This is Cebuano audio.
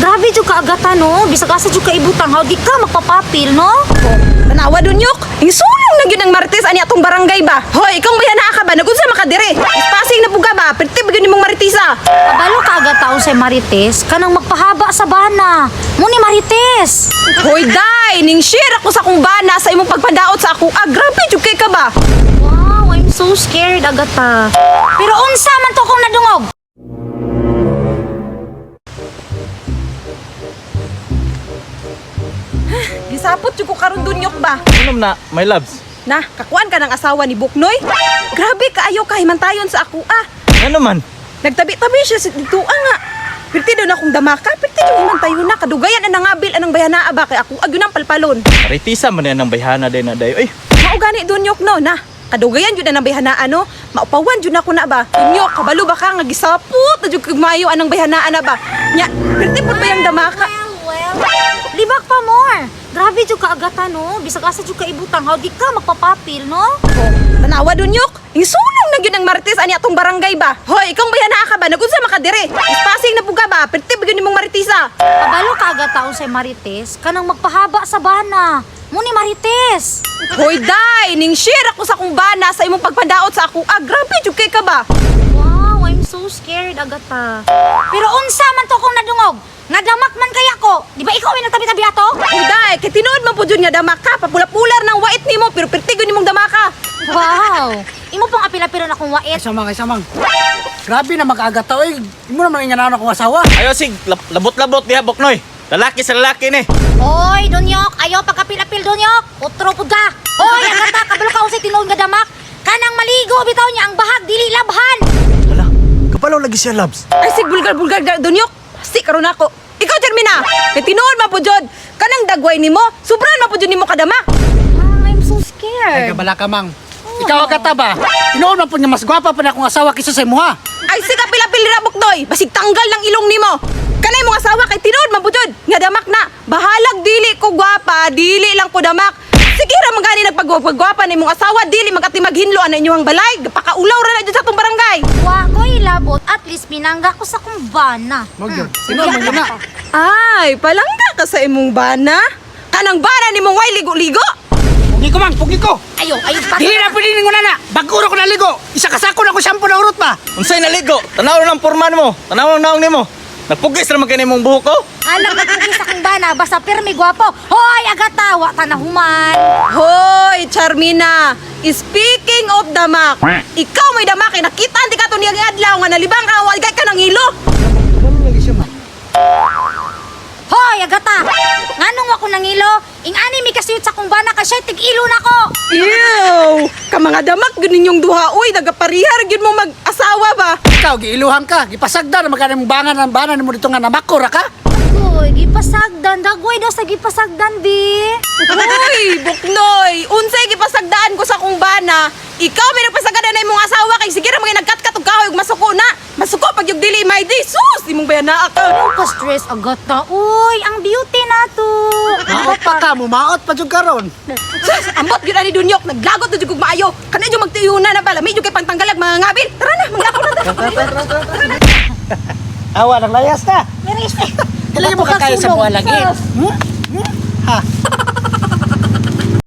Grabe jud ka agata, no? Bisag asa jud ka ibutang, how di ka magpapapil, no? Tanawa dunyok. Insulong na gyud ang Marites ani atong barangay ba. Hoy, ikaw ba naa ka ba? Nagunsa makadire? Ispasing na puga ba? Perti ba gyud nimong Maritisa? Kabalo ka agata unsay Marites, kanang magpahaba sa bana. Mo ni Marites. Hoy, day, ning share ako sa akong bana sa imong pagpadaot sa ako. Ah, grabe jud kay ka ba? Wow, I'm so scared, Agata. Pero unsa man to kung nadungog? Gisapot jud ko karon dunyok ba? Ano na, my loves? Na, kakuan ka ng asawa ni Buknoy? Grabe kaayo kahimantayon sa ako ah. Ano man? Nagtabi-tabi siya sa dituan nga. Pirti daw na akong damaka, pirti yung himantayon na. Kadugayan ang nangabil anang bayanaa ba kay ako agyon ang palpalon. Maritisa man yan ang bayhana din na dayo. Ay, Mao gani dunyok no na. Kadugayan jud anang bayhanaan no. Maupawan jud nako na ba. Dunyok kabalo ba ka nga gisapot na jud kag maayo anang bayhanaan na ba. Nya, pirti pud ba yang damaka? Well, well. Libak pa more. Grabe jud ka agata, no? Bisag asa jud ka ibutang, how di ka magpapapil, no? Tanawa dunyok. Insulong na gyud ang Marites ani atong barangay ba. Hoy, ikaw bayanaa ka ba? Nagunsa makadire? Ispasing na puga ba? Pirti ba gyud nimong Maritisa? Kabalo ka agata unsay Marites, kanang magpahaba sa bana. Mo ni Marites. Hoy, day, ning share ako sa akong bana sa imong pagpadaot sa ako. Ah, grabe jud kay ka ba? Wow, I'm so scared, Agata. Pero unsa man to kung nadungog? Nadamak man kaya ko. Di ba ikaw ay nagtabi-tabi ato? Hoy, day, kay tinuod man pud jud nga damaka, papula-pular ng wait nimo pero pirti gyud nimong damaka. Wow. Imo pong apil-apilon akong wait. Ay, samang, ay, samang. Grabe na mag-agata, oy. Imo naman ang akong asawa. ayo sig, labot-labot diha, Buknoy. Lalaki sa lalaki ni. Hoy, Dunyok, ayaw pagkapil-apil, Dunyok. Utro pud ka. Hoy, Agata, kabalo ka unsay tinuod nga damak. Kanang maligo bitaw niya ang bahag dili labhan. Wala, kapalaw lagi siya, loves. Ay sig bulgar-bulgar dunyok. Si karon ako. Ikaw Jermina, kay tinuod man pud jud kanang dagway nimo, sobran man pud jud nimo kadamak. Ah, I'm so Ay, scared. kabala ka, mang. Ikaw agata ba? Tinuod man po nga mas gwapa pa na akong asawa kaysa sa imuha. Ay sig apil-apil ra bukdoy, basig tanggal ng ilong nimo. Kanay mong asawa kay tinuod man pud jud nga damak na. Bahalag dili ko gwapa, dili lang ko damak. Sige ra man gani nagpagwapa ni imong asawa, dili magati maghinlo ana inyong balay. Pakaulaw ra na jud sa atong barangay. Wa ko'y labot, at least minangga ko sa kumbana. Mo gyud. Tinuod man yun na. Ay, palangga ka sa imong bana. Kanang bana nimong way ligo-ligo. Pugi ko, mang. Pugi ko. Ayo, ayo pa. Dili na pwede ningon na. Bago ra ko naligo. Isa ka sako na ko shampoo na urot ba? Unsay naligo? Tanaw na ang porman mo. Tanaw ang naong nimo. Nagpugis ra man kay nimong buhok ko. Alam nagpugis sa kumbana, basta pirmi gwapo. Hoy, Agata, wa ta na human. Hoy, Charmina! Speaking of damak, ikaw may damak eh. Nakita hindi ka to niyang adlaw nga nalibang ka, wagay ka ng ilo. Hoy, Agata! Nganong wa ko nangilo? Ing-ani mi kasiyot sa kumbana kay siya tig-ilo na ko. Ew! Ka mga damak, yun ninyong duha. Uy, nagaparihar, yun mo mag-asawa ba? Ikaw, giiluhan ka. Gipasagdan na magkano mong bangan ang banan mo dito nga namako ra ka. Uy, gipasagdan. Dagway daw sa gipasagdan, bi. Uy, Buknoy! Unsay gipasagdaan ko sa kong bana. Ikaw may nagpasagdaan na imong asawa kay sige ra mga nagkatkat og kahoy ug masuko na. Masuko pag yung dili may di. Sus, imong bayanaa ka. Ano ka stress, Agata? Uy, ang beauty na to. Maot pa ka, mumaot pa jud karon. Sus, ambot gyud ani dunyok, naglagot na jud kog maayo. Kana jud magtiyuna na bala, medyo kay pangtanggalag mga ngabil. Tara na, manglakaw na ta. Awa, naglayas na. Meron Dili mo kakaya sa buwan lagi. Hmm? Hmm? Ha?